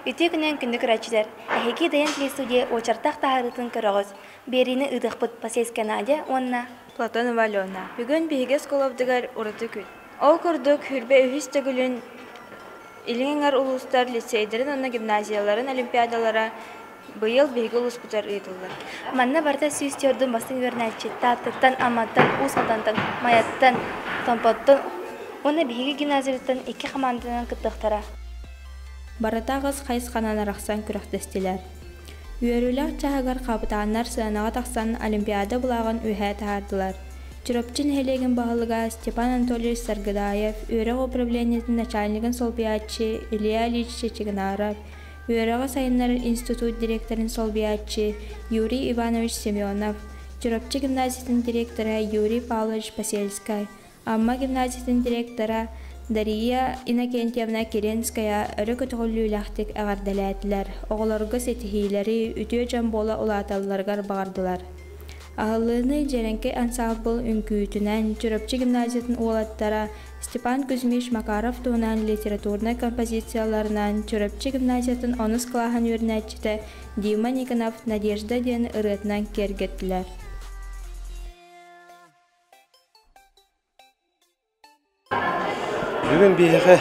Үтүө күнүнэн күндү көрөөччүлэр! Эһиги Дайан телестудия уочартаах таһаарыытын көрөҕүт. Биэриини ыытыахпыт Посельская Надя уонна Платонова Алена. Бүгүн биһиги оскуолабытыгар ураты күн. Ол курдук, Хүрбэ үһүс төгүлүн Илин Эҥэр улуустар лицейдэрин уонна гимназияларын олимпиадалара быйыл биһиги улууспутугар ыытыллар. Манна барыта 104 бастыҥ үөрэнээччи Тааттаттан, Амматтан, Уус Алдантан, Майаттан, Томпоттон уонна биһиги гимназиябыттан икки хамаанданан кыттыахтара. Барыта аҕыс хайысханан арахсан күрэхтэстилэр. Үөрүүлээх чаһыгар хапытааннар сыанаҕа тахсан Олимпиада былааҕын үөһээ таһаардылар. Чурапчы нэһилиэгин баһылыга Степан Анатольевич Саргыдаев, үөрэх управлениетын начальнигын солбуйааччы Илья Ильич Чичигинаров, үөрэҕи сайыннарар институт директорын солбуйааччы Юрий Иванович Семенов, Чурапчы гимназиятын директора Юрий Павлович Посельскай, Амма гимназиятын директора Дария Иннокентьевна Киренская өрө көтөҕүллүүлээхтик эҕэрдэлээтилэр, оҕолорго ситиһиилэри, үтүө дьон буола улааталларыгар баҕардылар. Аһыллыыны Дьэрэҥкэй ансаамбыл үҥкүүтүнэн Чурапчы гимназиятын уолаттара Степан Кузьмич Макаров туһунан литературнай композицияларынан Чурапчы гимназиятын онус кылааһын үөрэнээччитэ Дима Никонов «Надежда» диэн ырыатынан киэргэттилэр. Бүгүн биһиэхэ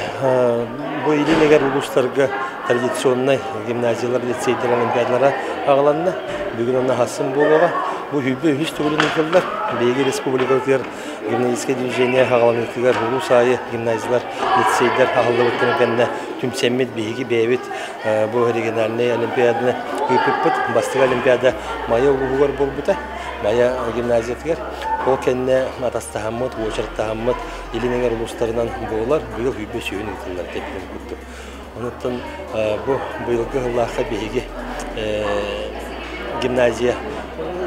бу Илин Эгэр улуустарга традиционнай гимназиялар, лицейдэр олимпиадалара аҕаланна. Бүгүн онно хасын буолуоҕа. Бу сүүрбэ үһүс төгүлүн ыытыллар. Биһиги республикабытыгар гимназическай движение аҕаланыытыгар улуус аайы гимназиялар, лицейдэр аһыллыбыттарын кэннэ түмсэммит биһиги бэйэбит бу региональнай олимпиаданы ыыппыппыт. Бастакы олимпиада Майа улууһугар буолбута. Майа гимназиятыгар. Ол кэннэ атастаһаммыт, уочараттаһаммыт Илин Эҥэр улуустарынан буолар. Быйыл сүүрбэ сүүһүн ыытыллар тэбилин курдук. Онуттан бу быйылгы сыллаахха биһиги гимназия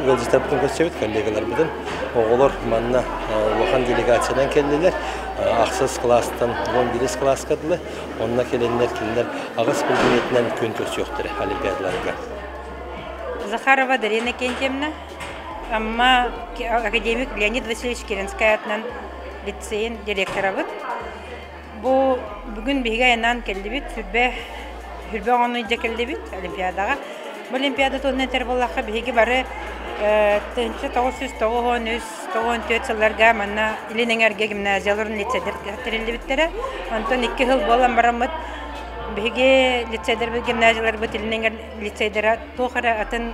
ыалдьыттарбытын көрсөбүт, коллегаларбытын. Оҕолор манна улахан делегациянан кэллилэр. Ахсыс кылаастан 11 кылааска дылы. Онно кэлэннэр кинилэр аҕыс предметинэн күөн көрсүөхтэрэ олимпиадаларга. Захарова Дарина Кентьевна, Амма академик Леонид Васильевич Керенскай аатынан лицейин директорабыт. Бу бүгүн биһиги айаннаан кэллибит, сүрбэ сүрбэ оҕону илдьэ кэллибит Олимпиадаҕа. Бу Олимпиада туһунан этэр буоллахха, биһиги бары 1993 94 сылларга манна Илин Эҥэргэ гимназияларын лицейдэр тэриллибиттэрэ. Онтон икки сыл буолан бараммыт биһиги лицейдэрбит, гимназияларбыт Илин Эҥэр лицейдэрэ туох эрэ атын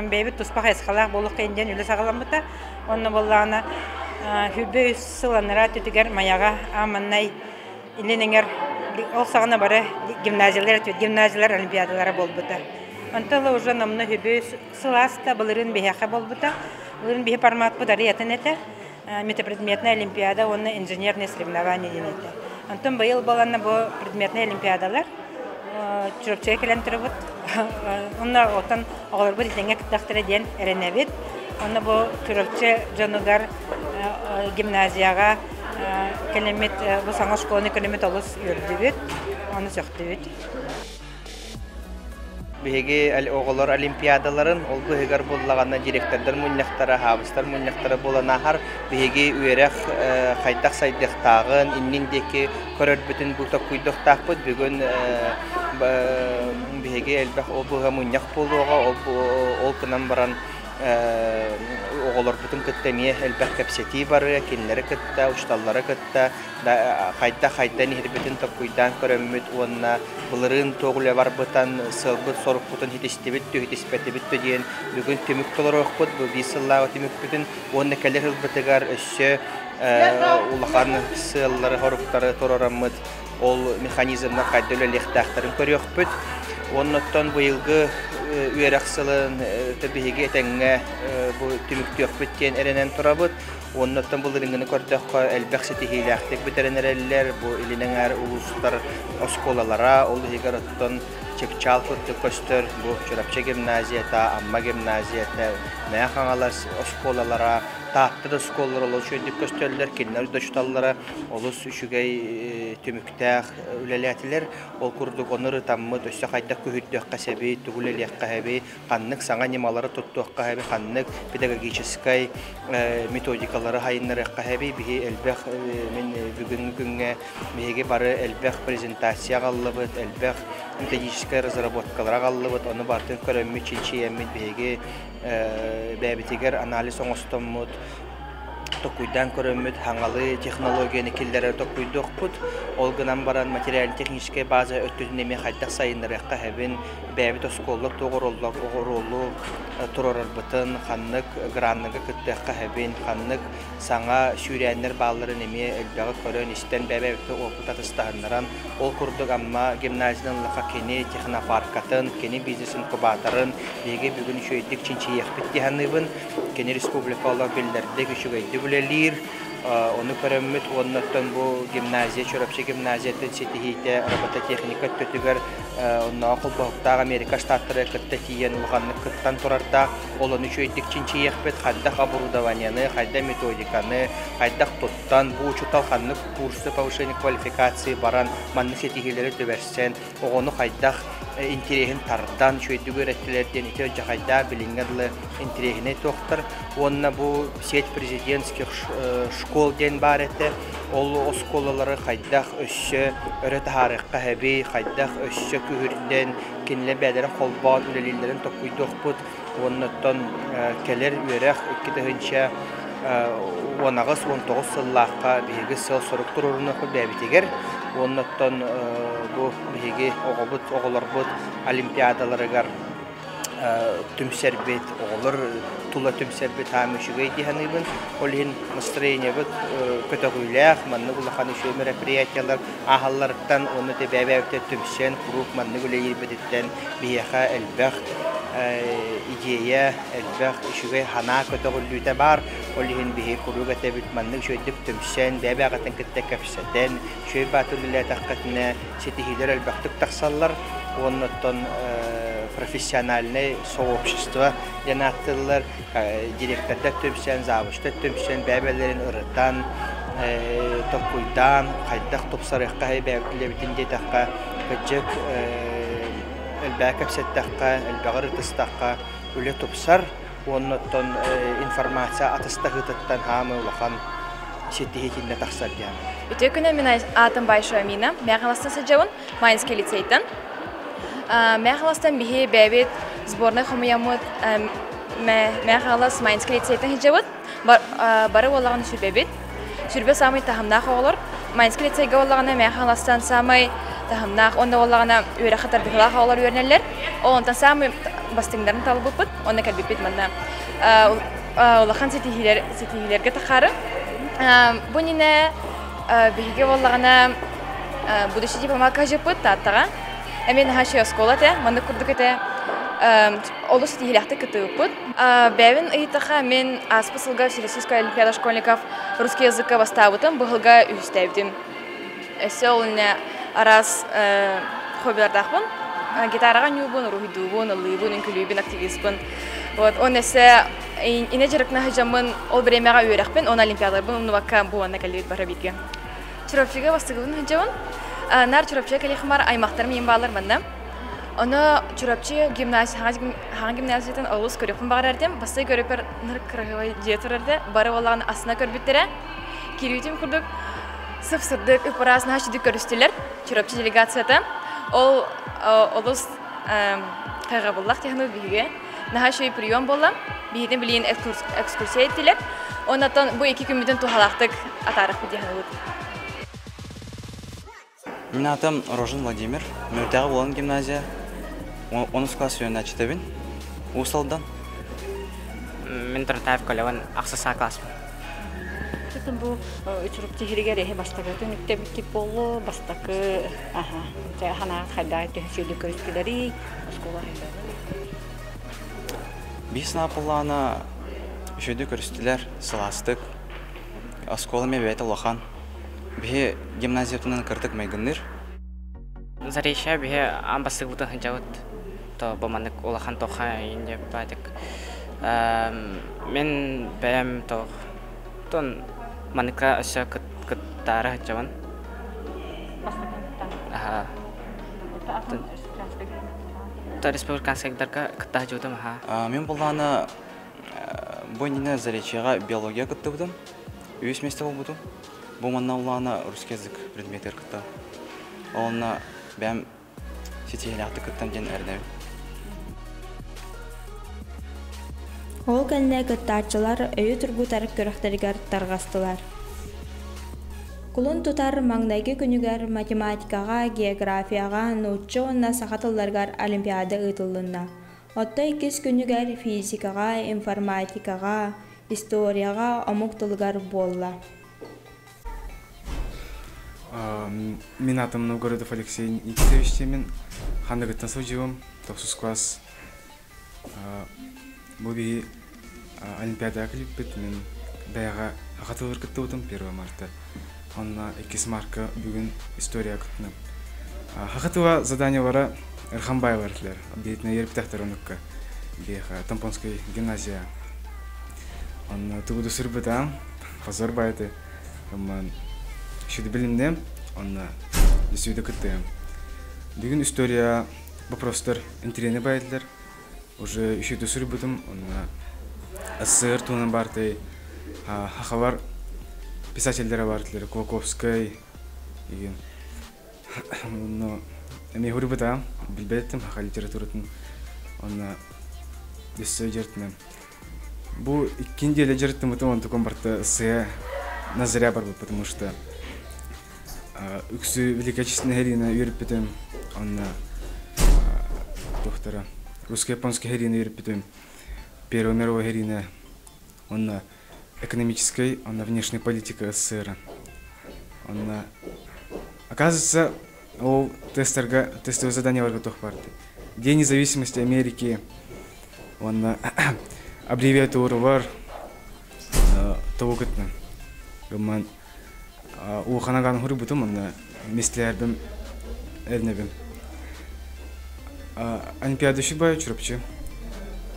бэйэбит туспа хайысхалаах буолуохтайын диэн үлэ саҕаламмыта. Онно буоллаҕына сүүрбэ үс сыл анараа өттүгэр Майаҕа ааманнай Илин Эҥэр ол саҕана бары гимназиялар гимназиялар олимпиадалара буолбута. Онтон ыла уже номно сүүрбэ үс сыл ааста, былырыын биһиэхэ буолбута. Былырыын биһи форматпыт арый атын этэ. Метапредметная олимпиада уонна инженерные соревнования диэн этэ. Онтон быйыл буоланна бу предметнай олимпиадалар Чурапчыга кэлэн турабыт. Онно оттон оҕолорбут итинҥэ кыттахтара диэн эрэнэбит. Онно бу Чурапчы дьонугар гимназияҕа кэлэммит бу саҥа оскуоланы көрөммүт олус үөрдүбүт, ону сөхтүбүт. Биһиги оҕолор олимпиадаларын ол быһыгар буллаҕына директордар мунньахтара, хаабыстар мунньахтара буолан ааһар. Биһиги үөрэх хайдах сайдыахтааҕын, иннин диэки көрөрбүтүн бу токкуйдуохтаахпыт. Бүгүн биһиги элбэх ол быһа мунньах буолуоҕа, ол гынан баран оҕолорбутун кытта эмиэ элбэх кэпсэтии барыа, кинилэри кытта, учууталлары кытта хайдах хайдан иһэрбитин толкуйдаан көрөммүт уонна былырыын туох үлэ барбытан сыалбыт-сорукпутун ситистибит түһүтүспэтибит да диэн бүгүн түмүк толоруохпут бу биир сыллааҕы түмүкпүтүн уонна кэлэр сылбытыгар өссө улахан сыаллары-соруктары туруораммыт ол механизмнар хайда үлэлиэхтээхтэрин көрүөхпүт. Оннуттан быйылгы үөрэх сылын биһиги этэҥҥэ бу түмүктүөхпүт диэн эрэнэн турабыт. Оннуттан былырыыҥҥыны көрдөххө, элбэх ситиһиилээхтик бүтэрэн эрэллэр. Бу Илин Эҥээр улуустар оскуолалара, ол иһигэр оттон чыпчаал курдук көстөр бу Чурапчы гимназията, Амма гимназията, Мэҥэ Хаҥалас оскуолалара, Таатта да оскуолалара олус үчүгэйдик көстөллөр, кинилэр да учууталлара олус үчүгэй түмүктээх үлэлээтилэр. Ол курдук ону ырытаммыт, өссө хайдах күһүрдүөххэ сэбий, тугу үлэлиэххэ сэбий, ханнык саҥа ньымалары туттуохха сэбий, ханнык педагогическай методикалары хайыннарыахха сэбий. Биһи элбэх мин бүгүҥҥү күҥҥэ биһиги бары элбэх презентация аҕаллыбыт, элбэх методическай разработкалары аҕаллыбыт, ону барытын көрөммүт, чинчийэммит биһиги бэйэбитигэр анализ оҥостоммут, токуйдаан көрөммүт, хаҥалыы технологияны киллэрэр токуйдуохпут. Ол гынан баран материально-техническэй база өттүтүн эмиэ хайдах сайыннарыахха сөбүн, бэйэбит оскуола туох оруолу туруорарбытын, ханнык гранныга кыттыахха сөбүн, ханнык саҥа сүүрээннэр баалларын эмиэ элбэҕи көрөн-истэн бэйэ-бэйэбитин опыт атастаһыннаран, ол курдук Амма гимназиятын ыллахха кини технопаркатын, кини бизнес-инкубаторын биһиги бүгүн үчүгэйдик чинчийиэхпит дии саныыбын. Кини республика олох биллэрдик үчүгэйдик үлэлиир. Ону көрөммүт уонна оттон бу гимназия, Чурапчы гимназиятын ситиһиитэ робототехника өттүтүгэр оннооҕо холбоһуктаах Америка штаттара кытта тиийэн улаханнык кыттан турардаах. Ол ону үчүгэйдик чинчийиэхпит, хайдах оборудованиены, хайдах методиканы, хайдах туттан, бу учуутал ханнык курсы повышения квалификации баран, маннык ситиһиилэри түбэрсэн, оҕону хайдах интириэһин тардан үчүгэйдик үөрэттилэр диэн ити дьахайдаа билиҥҥэ дылы интириэһинэй туохтар. Уонна бу сеть президентских школ диэн баар этэ. Ол оскуолалары хайдах өссө өрө таһаарыахха сөбүй, хайдах өссө күһүрдэн кинилэр бэйэлэрэ холбоон үлэлииллэрин толкуйдуохпут. Уонна оттон кэлэр үөрэх 2018-19 сыллаахха биһиги сыал-сорук туруорунуохпут бэйэбитигэр. Уонна оттон бу биһиги оҕобут, оҕолорбут олимпиадаларыгар түмсэрбит, оҕолор тула түмсэрбит хаам үчүгэй дии саныыбын. Ол иһин настроениебыт көтөҕүүлээх, маннык улахан үчүгэй мероприятиялар ааһалларыттан уонна бэйэ-бэйэбитэ түмсэн куруук маннык үлэлиирбититтэн биһиэхэ элбэх идея, элбэх үчүгэй санаа көтөҕүллүүтэ баар. Ол иһин биһи куруук этэбит маннык үчүгэйдик түмсэн, бэйэ-бэйэҕитин кытта кэпсэтэн, үчүгэй бааты үлэлээтэххитинэ ситиһиилэр элбэхтик тахсаллар. Уонна оттон профессиональнай сообщество диэн ааттыыллар. Директордар түмсэн, завучтар түмсэн, бэйэ-бэйэлэрин ырытан, толкуйдаан, хайдах тупсарыахха бэйэбитин диэтэххэ, кырдьык элбэҕи кэпсэттэххэ, элбэҕи ырытыстахха үлэ тупсар уонна оттон информация атастаһыытыттан хаамыы улахан ситиһиитиннэ тахсар диэн. Үтүө күнэ мин аатым Байшо Амина. Мэхаластан сылдьабын, Майнский лицейтен. Мэхаластан биһи бэйэбит сборнай хомуйаммыт Мэхалас Майнский лицейтен сылдьабыт. Бары уоллаҕын сүрбэбит. Сүрбэ саамай таһымнаах оҕолор. Майнский лицейгэ буоллаҕына Мэхаластан саамай таһымнаах, онно буоллаҕына үөрэххэ тардыһыылаах оҕолор үөрэнэллэр. Ол онтон саамай бастыҥнарын талбыппыт, онно кэлбиппит манна. Улахан ситиһиилэр, ситиһиилэргэ тахаары. Бу иннинэ биһиги буоллаҕына будущий дипломатка дьыппыт Тааттаҕа. Эмиэ наһаа үчүгэй оскуола этэ, маннык курдук этэ. Олус ситиһиилээхтик кыттыбыппыт. Бэйэбин ыйытаха мин ааспыт сылга Всероссийская олимпиада школьников русский языкка бастаабытым, быһылга үһүстээбитим. Өссө ол иннэ араас хоббилардаахпын. Гитараҕа ньуубун, уруһуйдуубун, ыллыыбын, үҥкүлүүбүн, активиспын. Вот, он өссө инэ дьарыкна сылдьаммын ол бириэмэҕэ үөрэхпин, уонна олимпиадаларбын умнубакка бу уонна кэллибит бары бииргэ. Чурапчыга бастакыбын сылдьабын. Наар Чурапчыга кэлиэхмар аймахтарым ийэм бааллар манна. Ону Чурапчы гимназия, хаҥа гимназиятын олус көрүөхпүн баҕарар этим. Бастакы көрөпөр ныр кыраһыабай дьиэ турар этэ. Бары буоллаҕына астына көрбүттэрэ. Киирүүтүм курдук сып-сырдык, ып-ыраас наһаа үчүгэй көрүстүлэр Чурапчы делегацията. Ол олус хайҕабыллаах технология биһиги. Наһаа үчүгэй прием буолла. Биһигини билигин экскурсия еттилэр. Оннотон бу икки күммүтүн туһалаахтык атаарыахпыт дии саныыбыт. Мин аатым Рожин Владимир, Мүрдээҕи Уолан гимназия, онус класс үөрэнээччитэбин, Уус Алдан. Мин Тартаев Колеван ахсыс А класспын. Чытын бу Чурупча иһиригэр эһи бастакытын үктэбиккит буоллу, бастакы аха, ханаат хайдаа төһө көрүстүлэрий, оскуола Биир санаа буоллаҕына үчүгэйдик көрүстүлэр, сылаастык. Оскуола эмиэ бэйэтэ улахан. Биһи гимназиятынан кырдык майгынныыр. Заречье биһи аан бастакыбытын сылдьабыт. То бу маннык улахан тоха инде баатык. Мен бэйэм то тон маныкка өссө кыттаары сылдьабын. Аха. То республиканскайдарга кытта сылдьыбытым аха. Мен буллаана бу иннинэ Заречьеҕа биология кыттыбытым. Үс месте буолбутум. Бу манна улаана русский язык предметигэр кытта. Онно бэйэм ситиһиилээхтик кыттан диэн эрэнэбин. Ол кэннэ кыттааччылар өйү тургутар күрэхтэригэр тарҕастылар. Кулун тутар маҥнайгы күнүгэр математикаҕа, географияҕа, нуучча уонна саха тылларыгар олимпиада ыытыллынна. Оттон иккис күнүгэр физикаҕа, информатикаҕа, историяҕа, омук тылыгар буолла. Мин атым Новгородов Алексей Никитович диэмин ханныгыттан сылдьыбым, тохсус класс. Бу биһи Олимпиадаҕа кэлбиппит, мин бэйэҕэ саха тылыгар кыттыбытым 1 марта. Онно 2 марка бүгүн история кыттыным. Саха тыла заданиелара Эрхамбаева этилэр. Биһитинэ ербитехтер онукка. Биэхэ Томпонскай гимназия. Онно тугу да сырбытам, позор байты. Ымман шүді билиннем, онно десүйді кыттыам. Бүгүн история вопростар интриени байдылар. Уже үшүді сүрбүтүм, онно СССР туһунан баартай хахалар писательдere бартылар, Кулаковскай деген. Онно эмиэ хурбутаам, билбэттим хаха литературатын. Онно өссө дьэртинем. Бу икки неделя дьарыктаммытым, онтукум барта сыа на зря барбыт, потому что үксү великочественная хэрина үөрүппүтүм, онно тухтара русско-японская хэрина үөрүппүтүм, Первая мировая хэрина, онно экономической, онно внешняя политика СССР. Онно оказывается, ол тестерга тестовое задание туох барды. День независимости Америки, онно аббревиатура бар тобу кытна. Гымман улаханаган хурбутум, онно местелербим эрнебим. Олимпиада Шибай Чурапчы.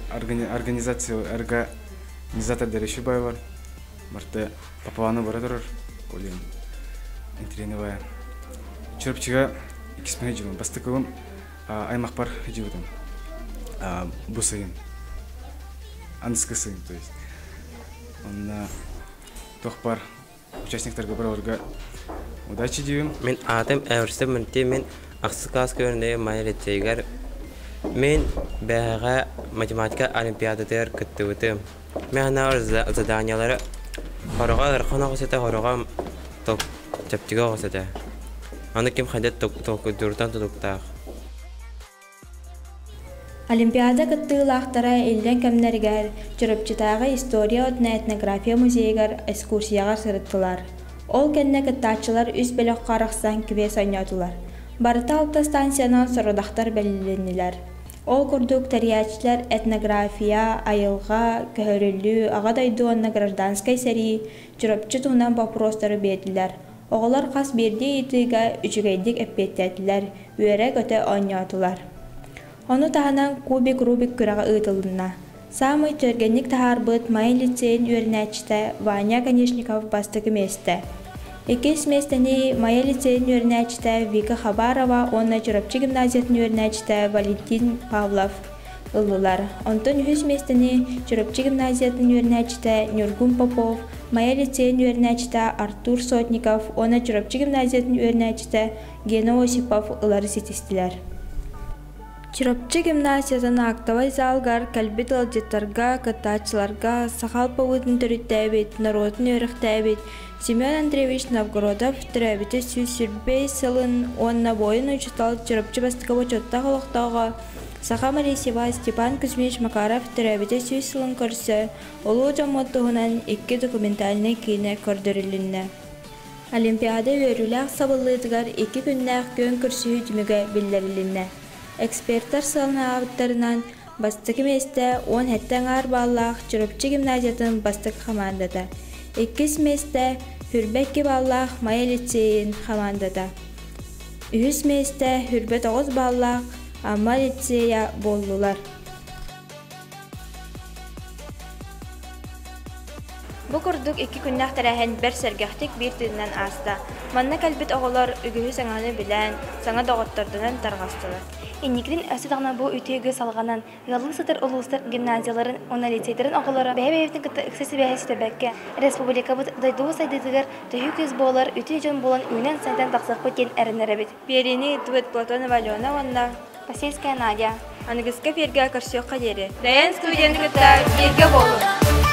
Организация организатордары Шибай бар. Барта папаланы бара турар. Олен интриновая. Чурапчыга иккиспин жыбым. Бастыкыбым аймакпар жыбытым. Бу сайын. Аныскы сайын, то есть. Онна тохпар участниктарга бараларга удачи диюм. Мин аатым Эверстеп Мөнти, мин ахсыс класс көрүнэ Майя лицейгэр. Мин бэҕэҕэ математика олимпиадатыгар кыттыбытым. Мин анаабар заданиелары хороҕо ыарахан оҕус этэ, хороҕо чэпчэки оҕус этэ. Аны ким хайдах толкуйдууруттан тутулуктаах. Олимпиада кыттыылаахтара иллэҥ кэмнэригэр Чурапчытааҕы история уонна этнография музейыгар экскурсияҕа сырыттылар. Ол кэннэ кыттааччылар үс бөлөххө арахсан квест оонньоотулар. Барыта алта станциянан сорудахтар бэлилиннилэр. Ол курдук тэрийээччилэр этнография, айылҕа, көһөрүллүү, Аҕа дойду уонна гражданскай сэрии, Чурапчы туһунан боппуруостары биэрдилэр. Оҕолор хас биирдии ыйытыыга үчүгэйдик эппиэттээтилэр, үөрэ-көтө оонньоотулар. Ону таһынан Кубик Рубик күрэҕэ ыытылынна. Саамай түргэнник таһаарбыт Майа лицейин үөрэнээччитэ Ваня Оконешников бастакы миэстэ. Иккис миэстэни Майа лицейин үөрэнээччитэ Вика Хабарова уонна Чурапчы гимназиятын үөрэнээччитэ Валентин Павлов ыллылар. Онтон үһүс миэстэни Чурапчы гимназиятын үөрэнээччитэ Ньургун Попов, Майа лицейин үөрэнээччитэ Артур Сотников уонна Чурапчы гимназиятын үөрэнээччитэ Гена Осипов ылары ситистилэр. Чурапчы гимназиятын актовай залыгар кэлбит ыалдьыттарга, кыттааччыларга саха алпабыытын төрүттээбит, норуотун үөрэхтээбит Семен Андреевич Новгородов төрөөбүтэ 125 сылын уонна буойун учуутал Чурапчы бастакы бочуоттаах олохтооҕо Саха Марисева Степан Кузьмич Макаров төрөөбүтэ 100 сылын көрсө улуу дьоммут туһунан икки документальнай киинэ көрдөрүлүннэ. Олимпиада үөрүүлээх сабыллыытыгар икки күннээх күөн көрсүһүү түмүгэ биллэрилиннэ. Экспертэр сыаналаабыттарынан, бастакы миэстэ 17 аҥаар бааллаах Чурапчы гимназиятын бастакы хамаандата, иккис миэстэ 22 бааллаах Майа лицейин хамаандата. Үһүс миэстэ 29 бааллаах Амма лицея буоллулар. Бу курдук икки күннээх тэрээһин бэрт сэргэхтик биир тыынынан ааста. Манна кэлбит оҕолор үгүһү саҥаны билэн, саҥа доҕоттордонон тарҕастылар. Инникитин өссө даҕаны бу үтүө үгэс салҕанан, ыаллыы сытар улуустар гимназияларын уонна лицейдэрин оҕолоро бэйэ-бэйэбитин кытта ыкса сибээһи сүтэрбэккэ, республикабыт, дойдубут сайдыытыгар төһүү күүс буолар үтүө дьон буолан үүнэн-сайдан тахсыахпыт диэн эрэнэрэбит. Биэриини ыыттыбыт Платонова Алена уонна Посельская Надя. Аныгыскы эфиргэ көрсүөххэ диэри. Дайан студияны кытта бииргэ буолуҥ!